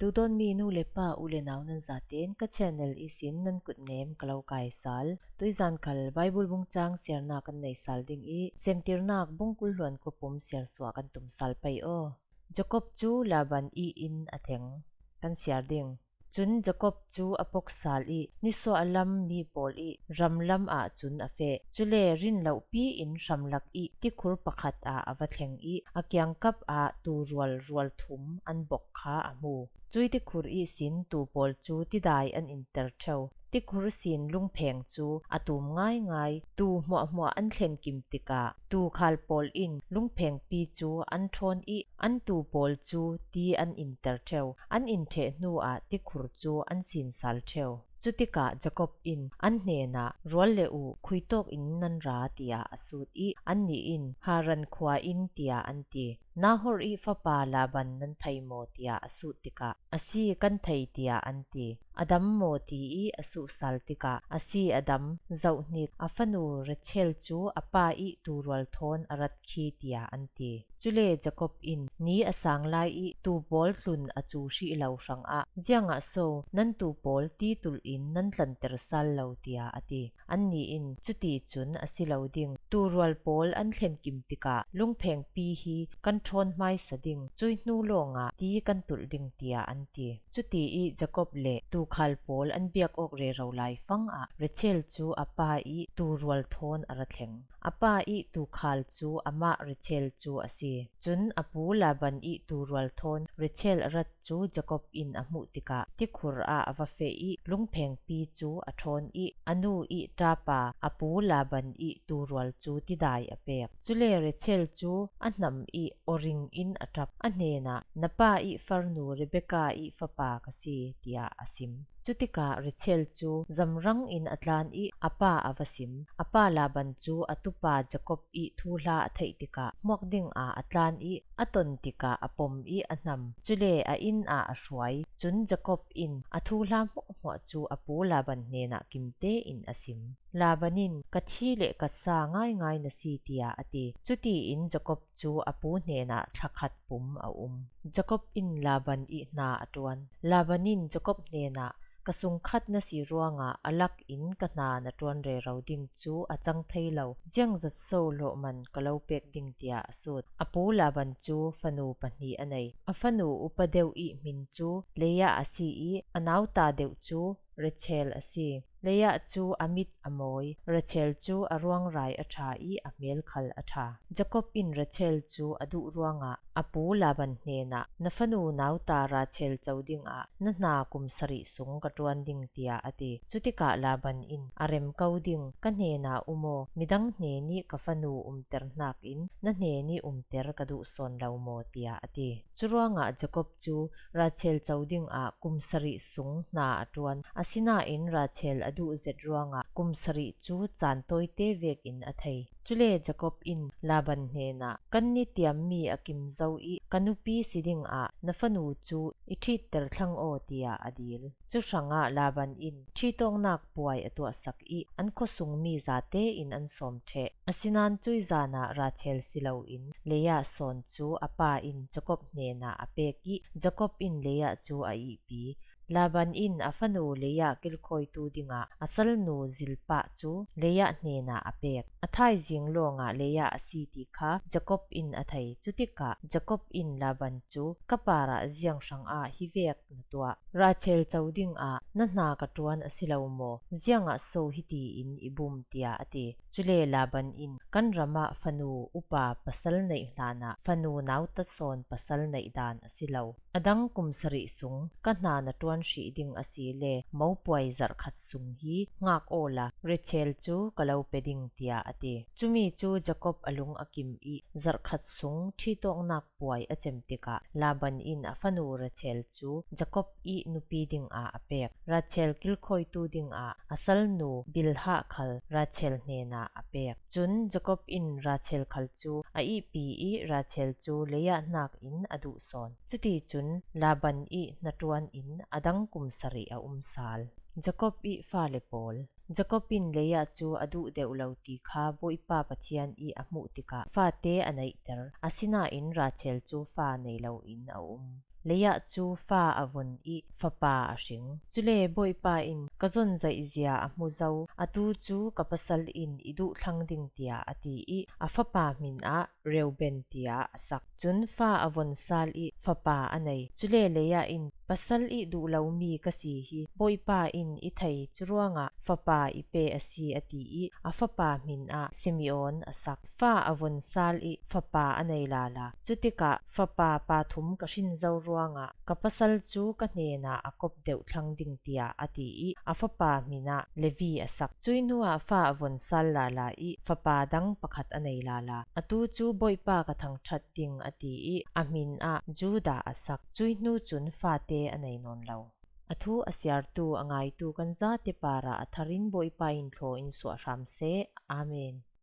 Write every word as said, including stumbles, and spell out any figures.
Tuu dawnmi nu le pa, u le nau nan zaten ka channel ihsin nan kutnem ka lo kaisal. Tuizan khal Bible bung chang siarna kan neisal ding ih, Semtirnak bung kul hluan kua pum siarsuah kan tumsal pei aw. Jakob cu Laban ih inn a theng. Kan siar ding. Cun Jakob cu a poksal ih, nisuah lam mi pawl ih ram lam ah cun a feh. Cule rinlohpi in hramlak ih tikhur pakhat ah a va thleng ih, a kiangkap ah tuurual rual thum an bok kha a hmu. Cui tikhur ihsin tuu pawl cu tidai an inter ṭheu. Tikhur sin lungpheng cu a tum ngaingai. Tuu hmuahhmuah an thlenkim tikah tuukhal pawl in lungphengpi cu an ṭhawn ih an tuu pawl cu ti an inter ṭheu. An in ṭheh hnuah tikhur cu an sinsal ṭheu. Cutikah Jakob in an hnenah, rual le uh, khuitawk in nan ra, tiah a sut ih annih in, Haran khua in, tiah an ti. Nahor ih fapa Laban nan thei maw? Tiah a sut tikah, a si, kan thei, tiah an ti. A dam maw? Ti ih a suhsal tikah, a si, a dam, zohhnik, a fanu Rachel cu a pa ih tuurual thawn a rat khi, tiah an ti. Cule Jakob in, ni a sang lai ih tuu pawl tlun a cu hrih lo hrangah, ziangah so nan tuu pawl ti tulh in nan tlanter sal lo? Tiah a ti. Annih in, cuticun a si lo ding, tuurual pawl an thlenkim tikah lungphengpi hi kan ṭhawn hmaisa ding, cui hnu lawngah ti kan tulh ding, tiah an ti. Cuti ih Jakob le tuukhal pawl an biak awk rero lai fangah Rachel cu a pa ih tuurual thawn a ra thleng. A pa ih tuukhal cu amah Rachel cu a si. Cun a pu Laban ih tuurual thawn Rachel a rat cu Jakob in a hmuh tikah tikhur ah a va feh ih lungphengpi cu a ṭhawn ih a nu ih ṭapa a pu Laban ih tuurual cu tidai a pek. Cule Rachel cu a hnam ih awring in a ṭap. A hnenah, na pa ih farnu Rebekah ih fapa ka si, tiah a sim. Cutikah Rachel cu zamrang in a tlan ih a pa a va sim. A pa Laban cu a tupa Jakob ih thuhla a theih tikah hmuak dingah a tlan ih a ton tikah a pom ih a hnam. Cule a inn ah a hruai. Cun Jakob in a thuhla hmuahhmuah cu a pu Laban hnenah kimte in a sim. Laban in, ka thi le ka sa ngaingai na si, tiah a ti. Cutiin Jakob cu a pu hnenah thlakhat pum a um. Jakob in Laban ih hna a ṭuan. Laban in Jakob hnenah, ka sungkhat na si ruangah a lak in ka hna na ṭuan rero ding cu a cang thei lo, ziangzat so hlawhman ka lo pek ding, tiah a sut. A pu Laban cu fanu pahnih a nei. A fanu upa deuh ih hmin cu Leah a si ih a nauta deuh cu Rachel a si. Leah cu a mit a mawi, Rachel cu a ruangrai a ṭha ih a hmel khal a ṭha. Jakob in Rachel cu a duh ruangah a pu Laban hnenah, na fanu nauta Rachel co dingah na hna kum sarih sung ka ṭuan ding, tiah a ti. Cutikah Laban in, a rem ko ding, ka hnenah um aw, midang hnen ih ka fanu umter hnakin na hnen ih umter ka duh sawn lo maw? Tiah a ti. Curuangah Jakob cu Rachel co dingah kum sarih sung hna a ṭuan. Asinain Rachel a duh zet ruangah kum sarih cu caan tawite vekin a thei. Cule Jakob in Laban hnenah, kan ni tiammi a kim zo ih ka nupi si dingah na fanu cu i ṭhitter thlang aw, tiah a dil. Cu hrangah Laban in ṭhitawknak puai a tuahsak ih an khuasungmi zate in an sawm ṭheh. Asinain cuih zan ah Rachel si loin Leah sawn cu a pa in Jakob hnenah a pek ih Jakob in Leah cu a ihpi. Laban in a fanu Leah kilkhawitu dingah a salnu Zilpah cu Leah hnenah a pek. A thaizing lawngah Leah a si ti kha Jakob in a thei. Cutikah Jakob in Laban cu, ka parah ziang hrangah hi vek na tuah? Rachel co dingah na hna ka ṭuan a si lo maw? Ziangah so hiti in i bum? Tiah a ti. Cule Laban in, kan ram ah fanu upa pasal neih hlanah fanu nauta sawn pasal neih dan a si lo. A dang kum sarih sung ka hna na ṭuan hrih ding a si le mopuai zarhkhat sung hi ngak awla Rachel cu ka lo pe ding, tiah a ti. Cumi cu Jakob a lung a kim ih zarhkhat sung ṭhitawknak puai a cem tikah Laban in a fanu Rachel cu Jakob ih nupi dingah a pek. Rachel kilkhawitu dingah a salnu Bilhah khal Rachel hnenah a pek. Cun Jakob in Rachel khal cu a ihpi ih Rachel cu Leah hnakin a duh sawn. Cuticun Laban ih hnaṭuan in a dang kum sarih a um sal. Jakob ih fale pawl. Jakob in Leah cu a duh deuh lo ti kha Bawipa Pathian ih a hmuh tikah fate a neihter. Asinain Rachel cu fa nei loin a um. Leah cu fa a vun ih fapa a hring. Cule Bawipa in, "Ka zonzaihzia a hmu zo, atu cu ka pasal in i duhthlang ding," tiah a ti ih a fapa hmin ah Reuben tiah a sak. Cun fa a vun sal ih fapa a nei. Cule Leah in, "Pasal ih duh lomi ka si hi, Bawipa in i thei, curuangah fapa i pe a si," a ti ih a fapa hmin ah Simeon a sak. Fa a vun sal ih fapa a nei lala. Cutikah, "Fapa pa thum ka hrin zo ruangah ka pasal cu ka hnenah a kop deuh thlang ding," tiah a ti ih a fapa hmin ah Levi a sak. Cuih hnuah fa a vun sal lala ih fapa dang pakhat a nei lala. "Atu cu Bawipa ka thangṭhat ding," a ti ih a hmin ah Judah a sak. Cuih hnu cun fate a nei nawn lo. A thu a siartu, a ngaitu kan zate parah a thar in Bawipa in thlaw in suah hram seh. Amen.